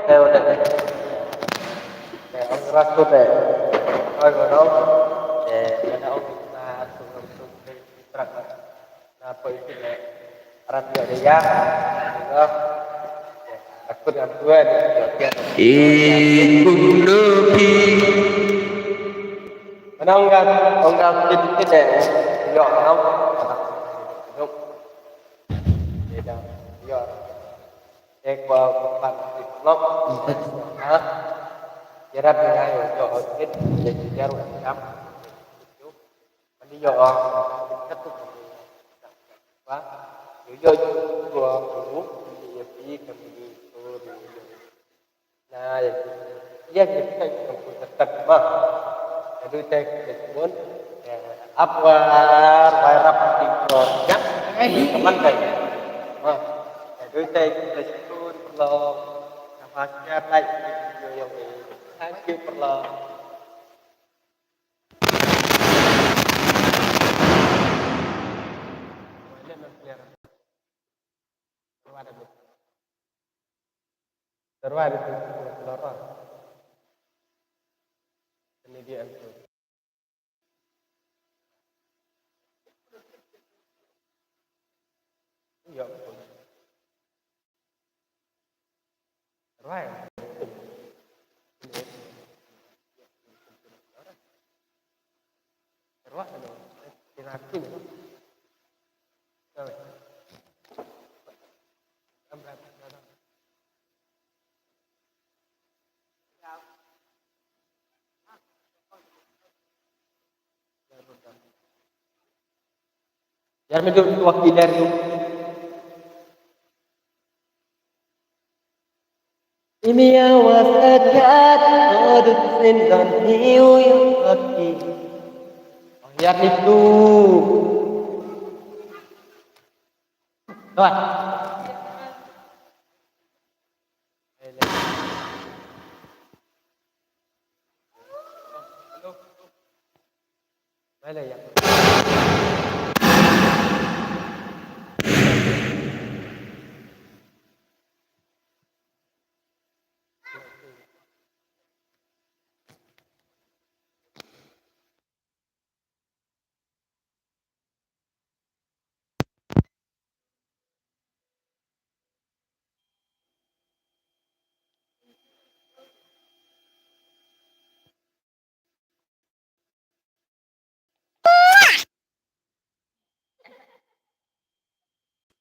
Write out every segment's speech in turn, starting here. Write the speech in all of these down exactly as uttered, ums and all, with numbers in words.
Te ong Ras tu te. Oi, ong. Te, kata ong kita tu, tu, tu, tu, tu, tu, Na poi phi ne. Arat ïoh de ïa. Ïoh. Takut ngam tuan ïoh ïa. Ih, kumno phi. Mana ong ga, ong ga phi phi ne. Ïoh, ong. Ïoh. Ïoh. Ïoh. Eh, kwa pan phi lok. Ha? Ïarap ïa ïoh, ïoh, ïoh, ïoh, ïoh, ïoh, ïoh. Mani ïoh ong, kat tu mani. Ba, ïoh ïoh ïoh ïoh ïoh ïoh ïoh ïoh ïoh. Na, ïa, ïa, ïa, ïa, ïa, ïa, ïa, ma. Ïa, du te, ïa, bun. Ïa, ap war, war rap di ko. Ïa, kaman kai. Ma. Ïa, du te, ïa, bun, lo. Apa share, like, video ïa, ïa. Thank you, perlo. Yar me duk tu waktu iler tu. Imi awas akat, koduk sindon hiu yu aki. Oh, yar ni tu. Tuan.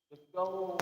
Let's go.